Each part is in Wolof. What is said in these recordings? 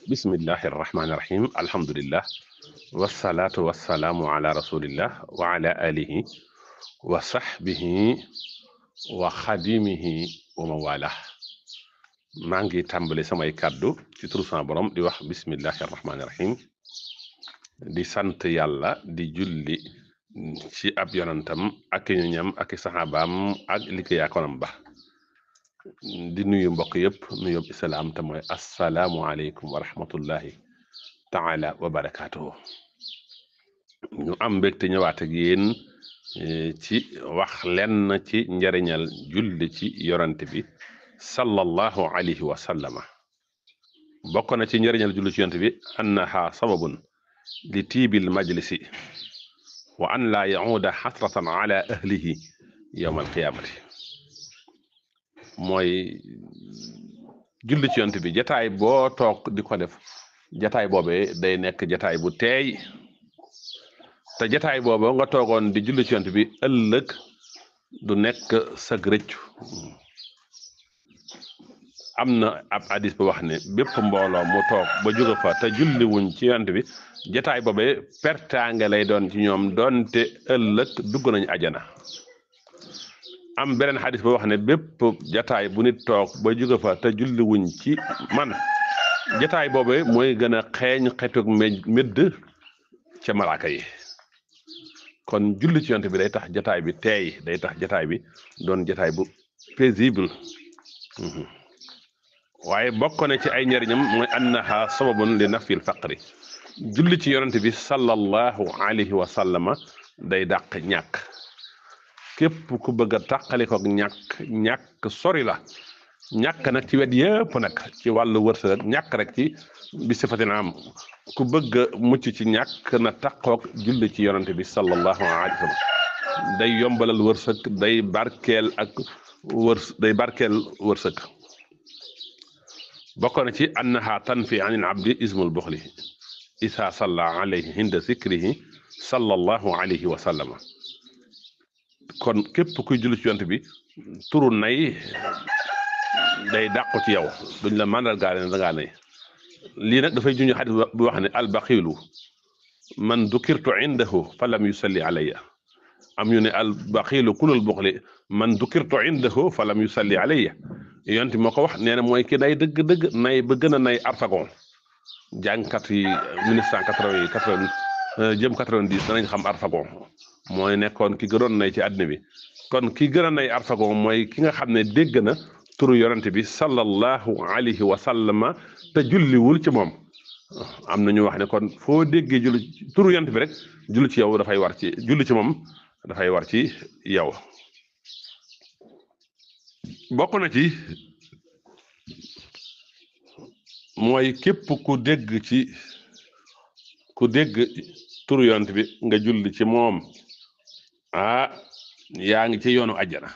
bismillahi irrahmani irrahim alhamdulillah wasalaatu wasalaamu ala rasulillah wa ala alihi wa sahbihi wa xadimihi wa mawala maa ngi tàmbali samay kàddu ci turu sama borom di wax bismillahi irrahmani irrahim di sant yàlla di julli ci ab yonantam ak i ñoñam ak i saxaabaam ak liggéey akonam ba di nuyu mbokk yëpp nuyu islaam te mooy assalaamu aleykum wa rahmatullahi taala wa barakaatuhu ñu am mbégte ñëwaat ak yéen ci wax lenn ci njariñal julli ci yorante bi sallallahu alayhi wa sallama bokk na ci njariñal julli ci yorante bi annaha sababun li tiibil majlisi wa an laa yahuuda xasratan ala ahlihi yowma alqiyaamati mooy julli ci yonent bi jataay boo toog di ko def jataay boobee day nekk jataay bu teey te jataay boobu nga toogoon di julli ci yonent bi ëllëg du nekk sag rëccu am na ab hadis bu wax ne bépp mbooloo mu toog ba jóge fa te julli wuñ ci yonent bi jataay boobee pertaange lay doon ci ñoom doonte ëllëg dugg nañu ajana am beneen xadis ba wax ne bépp jataay bu nit toog ba jóge fa te julli wuñ ci man jataay boobe mooy gën a xeeñ xetug médd ca malaaka yi kon julli ci yonent bi day tax jataay bi teey day tax jataay bi doon jataay bu paisible waaye bokk na ci ay njariñam mooy annaha sababun li nafil faqri julli ci yonent bi sallallahu alayhi wa sallama day dàq ñàkk képp ku bëgg a tàqalikook ñàkk sori la ñàkk nag ci wet yëpp nag ci wàllu wërsëg ñàkk rek ci bi sifatina am ku bëgg a mucc ci ñàkk na taqook julli ci yonante bi sallallahu alayhi wa sallam day yombalal wërsëg day barkeel wërsëg bokk na ci annaha tanfi anil abdi ismul buxli isa salla alayhi hinda zikrihi sallallahu alayhi wa sallama kon képp kuy julli ci yonent bi turu nay day dàqu ci yow duñ la màndargaale ne dangaa nay lii nag dafay junj xadis bu wax ne albaxilu man dukirtu indahu fa lam yusalli alayya am ñu ne albaxilu kulul buxli man dukirtu indahu fa lam yusalli alayya yonent moo ko wax nee na mooy ki nay dëgg-dëgg nay ba gën a nay arfagon jàngkat yi 1980 jëm 90 danañ xam arfagon mooy nekkoon ki gënoon nay ci àddina bi kon ki gën a nay arfagon mooy ki nga xam ne dégg na turu yonente bi sallallahu alayhi wa sallama te julliwul ci moom am na ñu wax ne kon foo déggee julli turu yonente bi rek julli ci yow dafay war ci julli ci moom dafay war ci yow bokk na ci mooy képp ku dégg turu yonent bi nga julli ci moom yaa ngi ci yoonu ajjana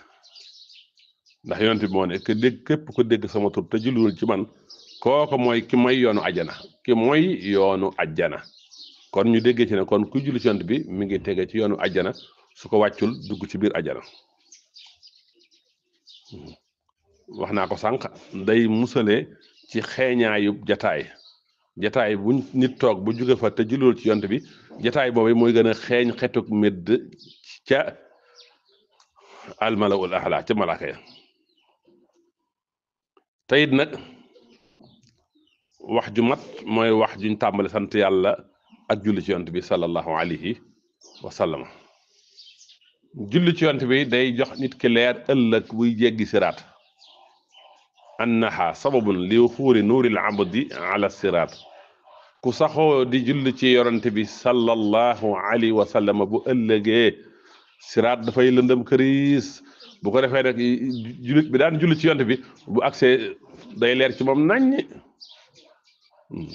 ndax yonent bi moo ne képp ku dégg sama tur te julliwul ci man kooku mooy ki mooy yoonu ajjana kon ñu déggee ci ne kon ku julli ci yonent bi mi ngi tege ci yoonu ajjana su ko wàccul dugg ci biir ajjana wax naa ko sànq day musale ci xeeñaayub jataay bu nit toog bu jóge fa te julliwul ci yonent bi jataay boobu mooy gën a xeeñ xetuk médd ca almalaul ahla ca malaaka ya teyit nag wax ju mat mooy wax juñ tàmbali sant yàlla ak julli ci yonent bi sallallahu alayhi wa sallam julli ci yonent bi day jox nit ki leer ëllëg buy jéggi siraat annaha sababun li wufuuri nuuril abdi ala siraat ku saxoo di julli ci yorante bi sallallahu alayhi wa sallam bu ëllëgee siraat dafay lëndëm këriis bu ko defee nag jullit bi daan julli ci yonante bi bu agsee day leer ci moom naññi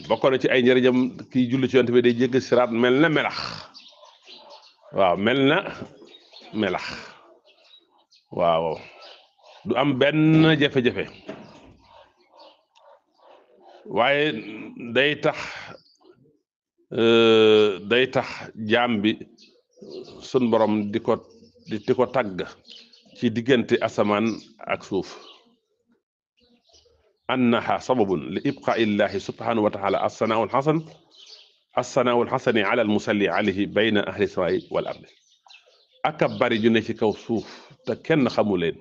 bokk na ci ay njëriñam kiy julli ci yonante bi day jégg siraat mel na melax waaw mel na melax waaw du am benn jafe-jafe waaye day tax jaam bi sun borom di ko tagg ci diggante asamaan ak suuf annaha sababun li ibqaa'i llahi subhanahu wa taala assanaa'ul xasani ala almusalli alayhi bayna ahli samaa'i wal ardi aka bari ju ne ci kaw suuf te kenn xamu leen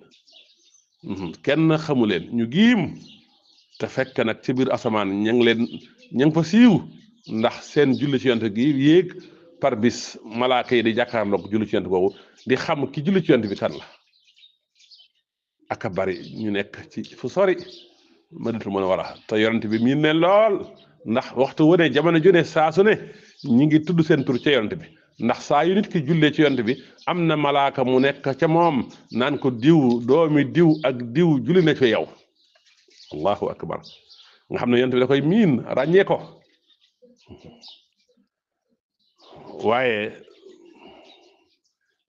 kenn xamu leen ñu giim te fekk nag ci biir asamaan ña ngi fa siiw ndax seen julli ci yonent gi yéeg par bis malaaka yi di jàkkaarloog julli ci yonent boobu di xam ki julli ci yonent bi kan la aka bari ñu nekk ci fu sori Madinatul Munawwara te yonent bi miin ne lool ndax waxtu wu ne jamono ju ne saa su ne ñi ngi tudd seen tur ca yonent bi ndax saa yu nit ki jullee ci yonent bi am na malaaka mu nekk ca moom naan ko diw doomi diw ak diw julli na ci yow allahu akbar nga xam ne yonent bi da koy miin ràññee ko waaye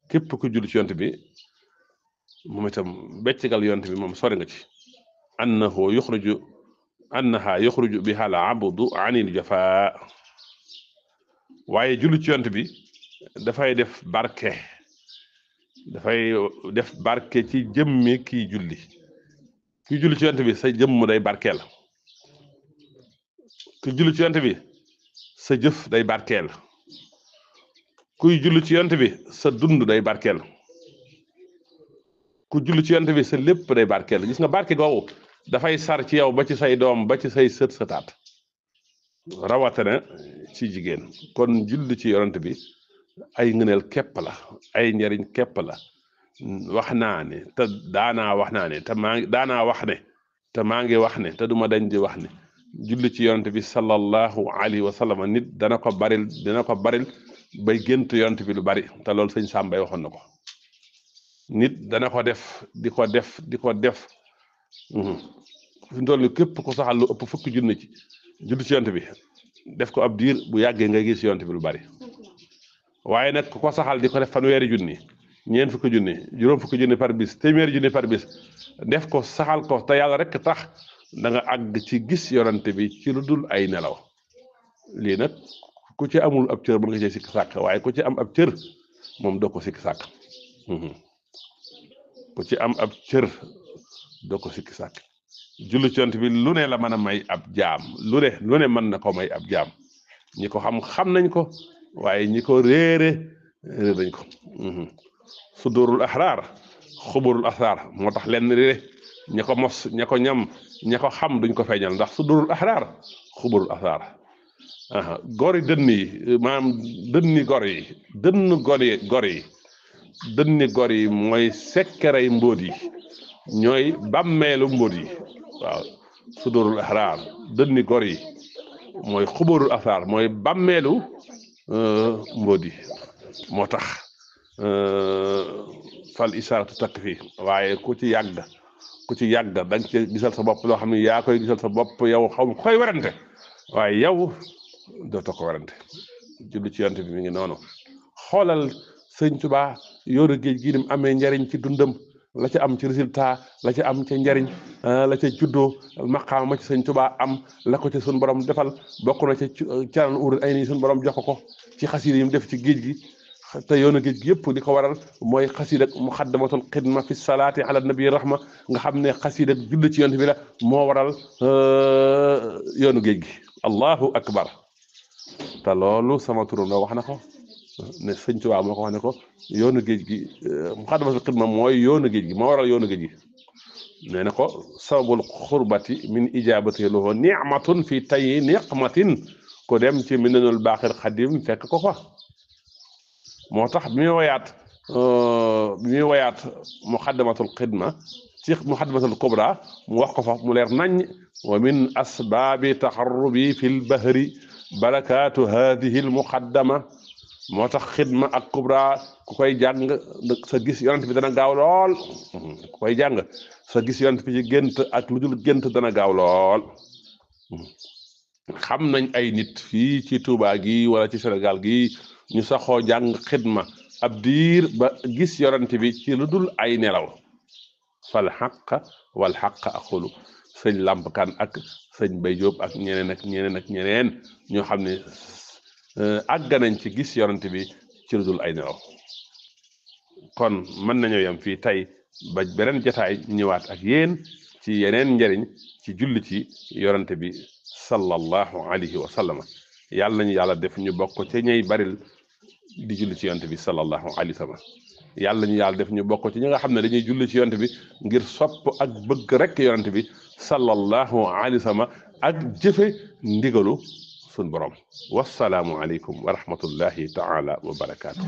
képp ku julli ci yonent bi moom itam beccigal yonent bi moom sori nga ci annaha yuxruju biha al abdu anil jafaa waaye julli ci yonent bi dafay def barke ci jëmmi kii julli ci yonent bi sa jëmm day barkeel ki julli ci yonent bi sa jëf day barkeel kuy julli ci yonent bi sa dund day barkeel ku julli ci yonent bi sa lépp day barkeel gis nga barke googu dafay sar ci yow ba ci say doom ba ci say sët sëtaat rawatina ci jigéen kon julli ci yonent bi ay ngëneel képp la ay njariñ képp la wax naa ne te daanaa wax naa ne te daanaa wax ne te maa ngi wax ne te duma dañ di wax ne julli ci yonent bi sallallahu alayhi wa sallam nit dana ko baril bay gént yonent bi lu bari te loolu sëñ Sàmbay waxoon na ko nit dana ko def di ko def fi mu toll képp ko saxal lu ëpp fukki junni ci julli ci yonent bi def ko ab diir bu yàggee nga gis yonent bi lu bari waaye nag ku ko saxal di ko def fanweeri junni ñeent fukki junni juróom fukki junni par bis téeméeri junni par bis def ko saxal ko te yàlla rek tax da nga àgg ci gis yonent bi ci lu dul ay nelaw lii nag ku ci amul ab cër mën nga cee sikk sàkk waaye ku ci am ab cër moom doo ko sikk sàkk ku ci am ab cër doo ko sikk sàkk julli ci yonent bi lu ne la mën a may ab jaam lu ne mën na ko may ab jaam ñi ko xam nañ ko waaye ñi ko réere nañ ko sudurul ahraar xuburul asraar moo tax lenn réere ña ko mos ña ko ñam ña ko xam duñ ko feeñal ndax sudurul ahraar xuburul asraar gor yi dënn yi maanaam dënni gor yi dënni gor yi mooy sekkerey mbóot yi ñooy bàmmeelu mbóot yi waaw sudurul ahraar dënni gor yi mooy xuburul asraar mooy bàmmeelu mbóot yi moo tax fal isaaratu takfi waaye ku ci yàgg da nga ci gisal sa bopp loo xam ne yaa koy gisal sa bopp yow xaw ma koy werante waaye yow dootoo ko werante julli ci yonent bi mi ngi noonu xoolal sëñ Tuubaa yoonu géej gi nim amee njariñ ci dundam la ca am ci résultat la ca am ca njariñ la ca juddoo maqaama ma ci sëñ Tuubaa am la ko ca suñ borom defal bokk na ca caran uur ay nii suñ borom jox ko ci xasida yi mu def ci géej gi te yoonu géej gi yëpp di ko waral mooy xasida muxaddamatul xidma fi salaati ala nabi rahma nga xam ne xasida julli ci yonent bi la moo waral yoonu géej gi allahu akbar te loolu sama turandoo wax na ko ne sëñ Tuubaa moo ko wax ne ko yoonu géej gi muxaddamatul xidma mooy yoonu géej gi moo waral yoonu géej gi nee na ko sababul xurbati min ijabati lahu ni'matun fi tayyi niqmatin ko dem ci minanul baaxir xadim fekk ko fa moo tax bi muy woyaat muxaddamatul xidma ci muxaddamatul kubra mu wax ko fa mu leer nañ wa min asbaabi taxarrubi fi lbahri barakaatu hadihi almuxaddama moo tax xidma ak kubra ku koy jàng sa gis yonent bi dana gaaw lool ku koy jàng sa gis yonent bi ci gént ak lu dul gént dana gaaw lool xam nañ ay nit fii ci Touba gi wala ci Sénégal gi ñu saxoo jàng xidma ab diir ba gis yonent bi ci lu dul ay nelaw fal xaq wal xaq aqulu sëñ Lamp Kan ak sëñ Bay Jóob ak ñeneen ñoo xam ne àgg nañ ci gis yonent bi ci lu dul ay nelaw kon mën nañoo yem fii tey ba beneen jotaay ñëwaat ak yéen ci yeneen njariñ ci julli ci yorante bi sallallahu alayhi wa sallam yàlla ñu yàlla def ñu bokk ci ñay baril di julli ci yonte bi sallallahu alayhi wa sallam yàlla ñu yàlla def ñu bokk ci ñi nga xam ne dañuy julli ci yonte bi ngir sopp ak bëgg rek yonte bi sallallahu alayhi wa sallam ak jëfe ndigalu sun borom wassalaamu aleykum wa rahmatullahi taala wa barakaatu